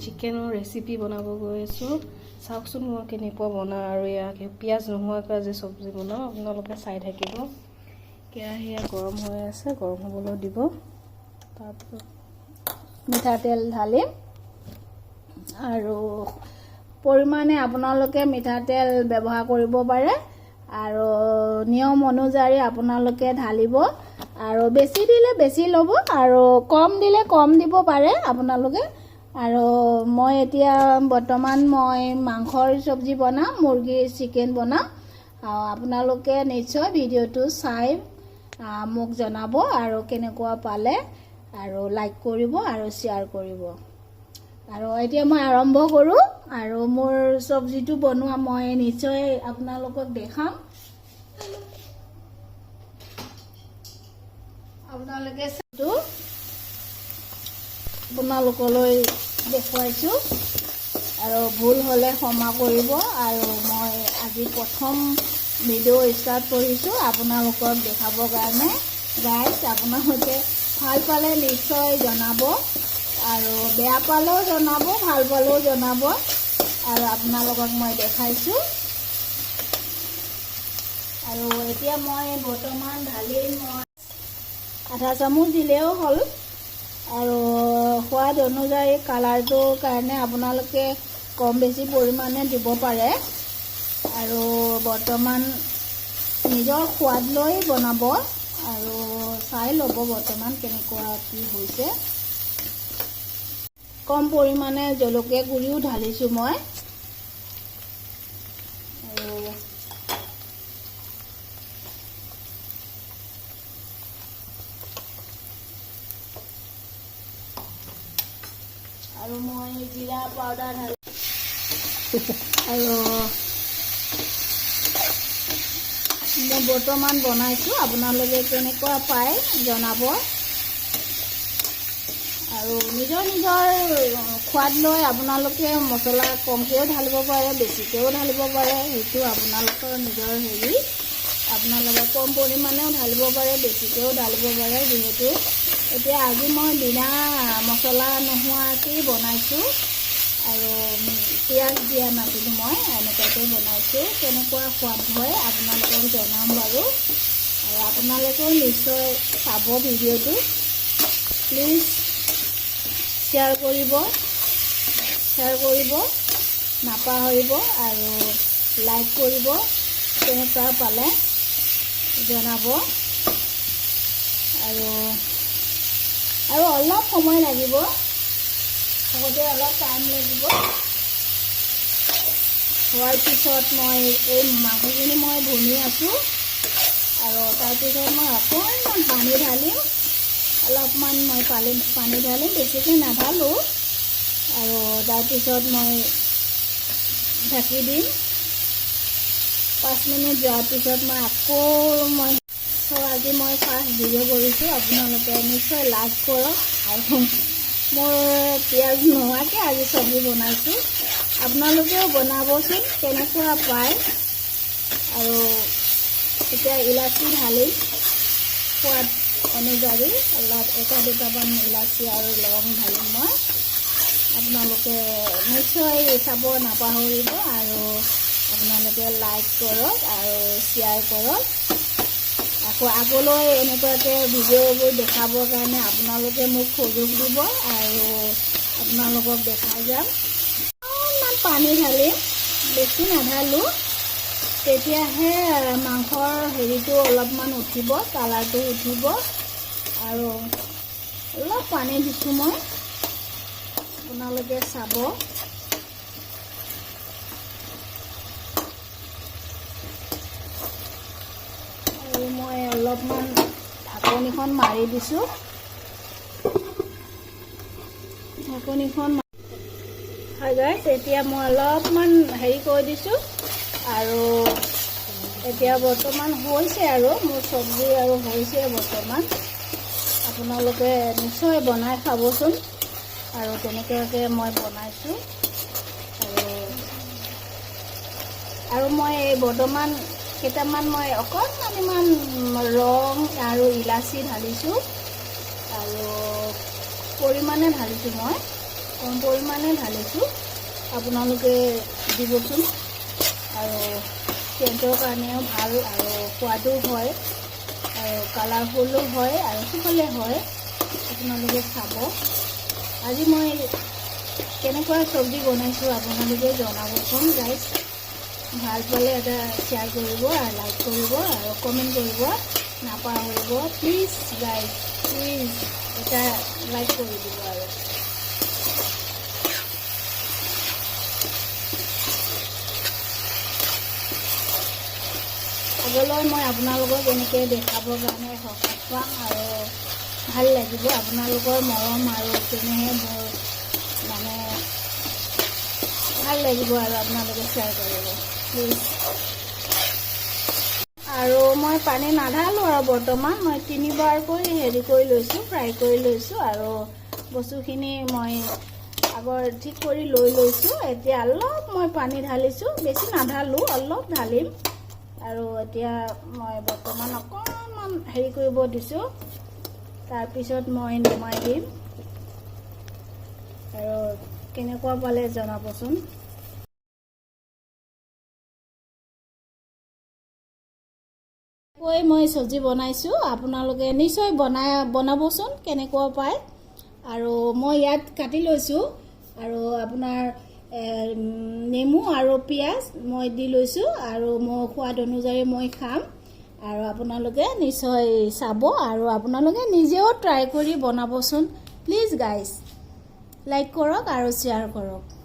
চিকেনৰ ৰেচিপি বনাব গৈ আছোঁ। চাওকচোন মই কেনেকুৱা বনাওঁ আৰু ইয়াক পিঁয়াজ নোহোৱাকৈ আজি চব্জি বনাওঁ। আপোনালোকে চাই থাকিব। কেৰাহী গৰম হৈ আছে, গৰম হ'বলৈ দিব। তাৰপিছত মিঠাতেল ঢালিম আৰু পৰিমাণে আপোনালোকে মিঠাতেল ব্যৱহাৰ কৰিব পাৰে আৰু নিয়ম অনুযায়ী আপোনালোকে ঢালিব আৰু বেছি দিলে বেছি ল'ব আৰু কম দিলে কম দিব পাৰে আপোনালোকে। আৰু মই এতিয়া বৰ্তমান মই মাংসৰ চব্জি বনাম, মুৰ্গীৰ চিকেন বনাম। আপোনালোকে নিশ্চয় ভিডিঅ'টো চাই মোক জনাব আৰু কেনেকুৱা পালে আৰু লাইক কৰিব আৰু শ্বেয়াৰ কৰিব। আৰু এতিয়া মই আৰম্ভ কৰোঁ আৰু মোৰ চব্জিটো বনোৱা মই নিশ্চয় আপোনালোকক দেখাম। আপোনালোকে আপোনালোকলৈ দেখুৱাইছোঁ আৰু ভুল হ'লে ক্ষমা কৰিব। আৰু মই আজি প্ৰথম ভিডিঅ' ষ্টাৰ্ট কৰিছোঁ আপোনালোকক দেখাবৰ কাৰণে। গাইজ, আপোনালোকে ভাল পালে নিশ্চয় জনাব আৰু বেয়া পালেও জনাব, ভাল পালেও জনাব। আৰু আপোনালোকক মই দেখাইছোঁ। আৰু এতিয়া মই বৰ্তমান ঢালিম, মই আধা চামুচ দিলেও হ'ল। আৰু সোৱাদ অনুযায়ী কালাৰটোৰ কাৰণে আপোনালোকে কম বেছি পৰিমাণে দিব পাৰে। আৰু বৰ্তমান নিজৰ সোৱাদ লৈ বনাব আৰু চাই ল'ব বৰ্তমান কেনেকুৱা কি হৈছে। কম পৰিমাণে জলকীয়া গুড়িও ঢালিছোঁ মই। আৰু মই জিৰা পাউডাৰ ঢালি আৰু মই বৰ্তমান বনাইছোঁ, আপোনালোকে কেনেকুৱা পায় জনাব। আৰু নিজৰ নিজৰ সোৱাদ লৈ আপোনালোকে মছলা কমকৈও ঢালিব পাৰে, বেছিকৈও ঢালিব পাৰে, সেইটো আপোনালোকৰ নিজৰ হেৰি। আপোনালোকে কম পৰিমাণেও ঢালিব পাৰে, বেছিকৈও ঢালিব পাৰে। যিহেতু এতিয়া আজি মই বিনা মছলা নোহোৱাকেই বনাইছোঁ আৰু পিঁয়াজ দিয়া নাছিলোঁ, মই এনেকুৱাকৈ বনাইছোঁ। কেনেকুৱা সোৱাদ হয় আপোনালোকক জনাম বাৰু। আৰু আপোনালোকেও নিশ্চয় চাব ভিডিঅ'টো, প্লিজ শ্বেয়াৰ কৰিব, শ্বেয়াৰ কৰিব নাপাহৰিব আৰু লাইক কৰিব, কেনেকুৱা পালে জনাব। আৰু আৰু অলপ সময় লাগিব, লগতে অলপ টাইম লাগিব। হোৱাৰ পিছত মই এই মাংসখিনি মই ভুনি আছোঁ আৰু তাৰপিছত মই অকণমান পানী ঢালিম। অলপমান মই পানী ঢালিম, বেছিকৈ নাঢালোঁ। আৰু তাৰপিছত মই ঢাকি দিম। 5 মিনিট যোৱাৰ পিছত মই আকৌ মই চ' আজি মই ফাৰ্ষ্ট ভিডিঅ' কৰিছোঁ, আপোনালোকে নিশ্চয় লাইক কৰক। আৰু মোৰ পিঁয়াজ নোহোৱাকৈ আজি চব্জি বনাইছোঁ, আপোনালোকেও বনাবচোন কেনেকুৱা পায়। আৰু এতিয়া ইলাচি ঢালিম, সোৱাদ অনুযায়ী অলপ এটা দুটামান ইলাচি আৰু লং ঢালিম মই। আপোনালোকে নিশ্চয় চাব নাপাহৰিব আৰু আপোনালোকে লাইক কৰক আৰু শ্বেয়াৰ কৰক। আকৌ আগলৈ এনেকুৱাকৈ ভিডিঅ'বোৰ দেখাবৰ কাৰণে আপোনালোকে মোক সুযোগ দিব আৰু আপোনালোকক দেখাই যাম। অকণমান পানী ঢালিম, বেছি নাঢালোঁ, তেতিয়াহে মাংসৰ হেৰিটো অলপমান উঠিব, কালাৰটো উঠিব। আৰু অলপ পানী দিছোঁ মই, আপোনালোকে চাব। আৰু মই অলপমান ঢাকনিখন মাৰি দিছোঁ, ঢাকনিখন। হয় গাইছ, এতিয়া মই অলপমান হেৰি কৰি দিছোঁ আৰু এতিয়া বৰ্তমান হৈছে আৰু মোৰ চব্জি আৰু হৈছে বৰ্তমান। আপোনালোকে নিশ্চয় বনাই খাবচোন। আৰু তেনেকুৱাকৈ মই বনাইছোঁ। আৰু আৰু মই এই বৰ্তমান কেইটামান মই অকণমান ইমান ৰং আৰু ইলাচি ঢালিছোঁ আৰু পৰিমাণে ঢালিছোঁ মই। কম পৰিমাণে ঢালিছোঁ, আপোনালোকে দিবচোন। আৰু পেটৰ কাৰণেও ভাল আৰু সোৱাদো হয় আৰু কালাৰফুলো হয় আৰু সোনকালে হয়। আপোনালোকে চাব, আজি মই কেনেকুৱা চব্জি বনাইছোঁ, আপোনালোকে জনাবচোন গাইজ। ভাল পালে এটা শ্বেয়াৰ কৰিব আৰু লাইক কৰিব আৰু কমেণ্ট কৰিব নাপাহৰিব। প্লিজ গাইজ, প্লিজ এটা লাইক কৰি দিব। আৰু আগলৈ মই আপোনালোকক এনেকৈ দেখাবৰ কাৰণে সকাহ পাম আৰু ভাল লাগিব। আপোনালোকৰ মৰম আৰু তেনেহে মোৰ মানে ভাল লাগিব আৰু আপোনালোকে শ্বেয়াৰ কৰিব প্লিজ। আৰু মই পানী নাঢালোঁ আৰু বৰ্তমান মই তিনিবাৰকৈ হেৰি কৰি লৈছোঁ, ফ্ৰাই কৰি লৈছোঁ আৰু বস্তুখিনি মই আগৰ ঠিক কৰি লৈ লৈছোঁ। এতিয়া অলপ মই পানী ঢালিছোঁ, বেছি নাঢালোঁ, অলপ ঢালিম। আৰু এতিয়া মই বৰ্তমান অকণমান হেৰি কৰিব দিছোঁ, তাৰপিছত মই নমাই দিম। আৰু কেনেকুৱা পালে জনাবচোন। কৈ মই চব্জি বনাইছোঁ, আপোনালোকে নিশ্চয় বনাবচোন, কেনেকুৱা পায়। আৰু মই ইয়াত কাটি লৈছোঁ আৰু আপোনাৰ নেমু আৰু পিঁয়াজ মই দি লৈছোঁ আৰু মোৰ সোৱাদ অনুযায়ী মই খাম। আৰু আপোনালোকে নিশ্চয় চাব আৰু আপোনালোকে নিজেও ট্ৰাই কৰি বনাবচোন। প্লিজ গাইজ, লাইক কৰক আৰু শ্বেয়াৰ কৰক।